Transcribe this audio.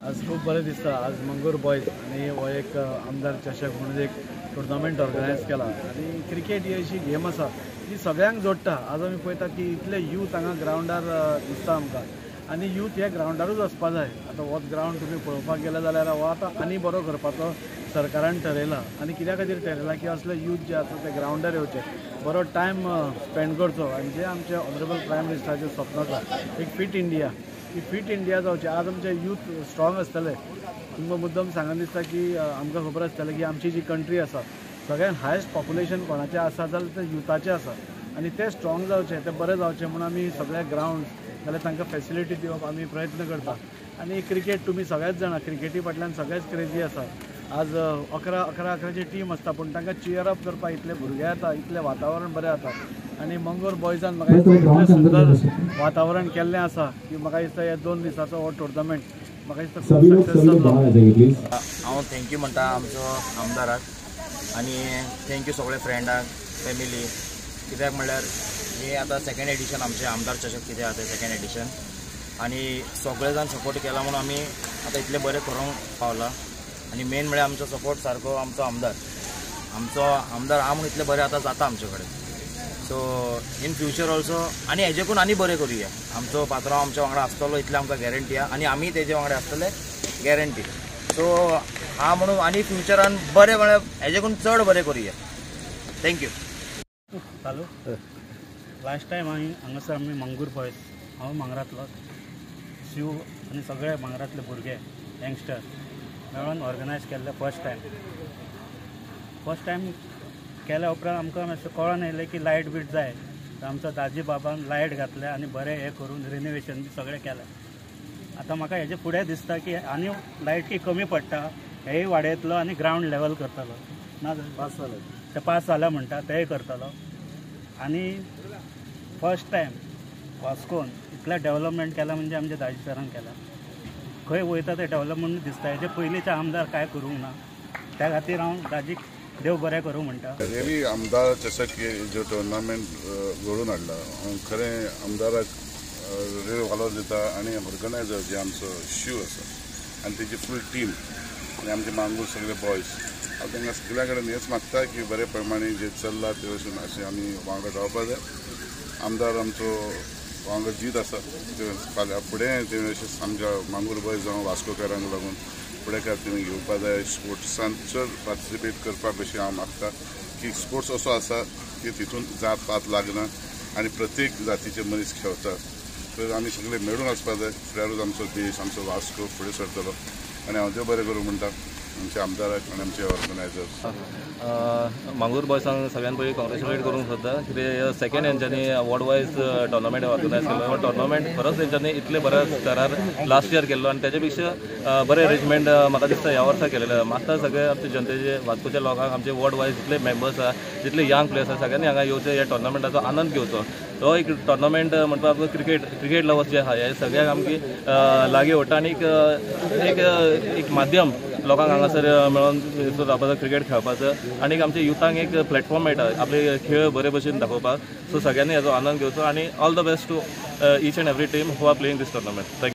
आज खूब बरें दिसता. आज मंगूर बॉयज आनी हो एक आमदार चषक म्हणून एक टुर्नामेंट ऑर्गनायज केला आनी क्रिकेट ही अशी गेम आसा की सगळ्यांक जोडटा. आज आमी पळयता की इतले यूथ हांगा ग्रावंडार दिसता आमकां आनी यूथ ह्या ग्रावंडारूच वचपा जाय. आतां होच ग्रावंड तुमी पळोवपाक गेले जाल्यार हो आतां आनी बरो करपाचो सरकारान ठरयला आनी कित्या खातीर ठरयला की असले यूथ जे आसा ते ग्रावंडार येवचे, बरो टायम स्पेंड करचो आनी जे आमचे ऑनरेबल प्रायम मिनिस्टराचें स्वप्न आसा एक फिट इंडिया, की फिट इंडिया जावची. आज आमचे यूथ स्ट्रॉंग आसतले. तुमकां मुद्दम सांगन दिसता की आमकां खबर आसतलें की आमची जी कंट्री आसा सगळ्यान हायस्ट पॉप्युलेशन कोणाचें आसा जाल्यार तें युथाचें आसा आनी ते स्ट्रॉंग जावचे, ते बरे जावचे म्हणून आमी सगळे ग्रावंड जाल्यार तांकां फेसिलिटी दिवप आमी प्रयत्न करता. आनी क्रिकेट तुमी सगळ्याच जाणां क्रिकेटी फाटल्यान सगळेच क्रेजी आसा. आज 11 11 11ची टीम आसता पूण तांकां चियर अप करपाक इतले भुरगे येता, इतलें वातावरण बरें जाता आनी मंगूर बॉयजान म्हाका दिसता इतलें सुंदर वातावरण केल्लें आसा की म्हाका दिसता ह्या 2 दिसाचो हो टुर्नामेंट म्हाका दिसता खूब सक्सेस जातलो. हांव thank you म्हणटा आमचो आमदाराक आनी thank you सगळे फ्रेंडाक, फॅमिली. कित्याक म्हणल्यार हे आतां सेकेंड एडिशन आमचें आमदार चषक कितें आसा तें सेकेंड एडिशन आनी सगळे जाण सपोर्ट केला म्हणून आमी आतां इतलें बरें करूंक पावला. आनी मेन म्हळ्यार आमचो सपोर्ट सारको आमचो आमदार, आमचो आमदार आहा म्हणून इतलें बरें आतां जाता आमचे कडेन. सो इन फ्युचर ऑल्सो आनी हेजेकून आनी बरें करुया. आमचो पात्रांव आमच्या वांगडा आसतलो इतलें आमकां गॅरंटी आहा आनी आमी तेजे वांगडा आसतले गॅरंटी. सो हा म्हणून आनी फ्युचरान बरें म्हळ्यार हेजेकून चड बरें करुया. Thank you. चालू लास्ट टायम हांवें हांगासर आमी मंगूर बॉयज, हांव मांगरांतलो शिव आनी सगळे मांगरांतले भुरगे यंगस्टर मेळून ऑर्गनायज केल्ले फर्स्ट टायम. फर्स्ट टायम केल्या उपरांत आमकां मातशें कळोन येयलें की लायट बीट जाय, तर आमचो दाजी बाबान लायट घातले आनी बरें हें करून रिनोवेशन बी सगळें केलें. आतां म्हाका हेजे फुडें दिसता की आनी लायटी कमी पडटा, हेय वाडयतलो आनी ग्रावंड लेवल करतलो. ना पास जालें ते पास जाल्या म्हणटा तेय करतलो. आनी फर्स्ट टायम वास्कोन इतलें डेवलपमेंट केलां म्हणजे आमच्या दाजी सरान केलां. खंय वयता ते डेवलपमेंट दिसता. हेजे पयलींचे आमदार कांय करूंक ना, त्या खातीर हांव दाजीक देव बरें करूं म्हणटा. रियली आमदार चषक जो टुर्नामेंट घडोवन हाडला खरें आमदाराक वालोर दिता आनी ऑर्गनायजर जे आमचो शिव आसा आनी तेजी फूल टीम आनी आमचे मांगूर सगळे बॉयज, हांव तांकां सगळ्या कडेन हेच मागता की बरे प्रमाणे जे चल्ला ते वचून अशें आमी वांगडा रावपा जाय. आमदार आमचो वांगडा जीत आसा, फाल्यां फुडें तेणें अशें आमच्या मांगूर बॉयज जावं वास्कोकारांक लागून फुडें तेणी घेवपा जाय. स्पोर्ट्सान चड पार्टिसिपेट करपाक अशें हांव मागता की स्पोर्ट्स असो आसा की तितून जात पात लागना आनी प्रत्येक जातीचे मनीस खेळतात. तर आमी सगळे मेळून वचपा जाय, फुडारूच आमचो देश आमचो वास्को फुडें सरतलो. आनी हांव देव बरें करूं म्हणटा आमच्या आमदाराक आनी आमचे ऑर्गनायजर्स. मांगूर बॉयसांक सगळ्यान पयलीं कॉंग्रेच्युलेट करूंक सोदता कित्याक सेकेंड हेंच्यांनी वॉर्ड वायज टोर्नामेंट ऑर्गनायज केल्लो. टोर्नामेंट खरोच हेंच्यांनी इतले बऱ्या स्तरार लास्ट इयर केल्लो आनी तेजे पेक्षा बरें अरेंजमेंट म्हाका दिसता ह्या वर्सा केलेलें. मागता सगळे आमचे जनतेचे वास्कोच्या लोकांक आमचे वॉर्ड वायज जितले मेंबर्स आहा, जितले यंग प्लेयर्स आहा सगळ्यांनी हांगा येवचे, ह्या टोर्नामेंटाचो आनंद घेवचो. तो एक टोर्नामेंट म्हणपाक क्रिकेट लवर्स जे आहा हे सगळ्यांक आमकी लागीं ओडटा आनी एक एक माध्यम लोकांक हांगासर मेळोन जावपाचो क्रिकेट खेळपाचो आनी आमच्या युथांक एक प्लॅटफॉर्म मेळटा आपले खेळ बरे भशेन दाखोवपाक. सो सगळ्यांनी हेजो आनंद घेवचो आनी all the best to each and every team who are playing this tournament. Thank you.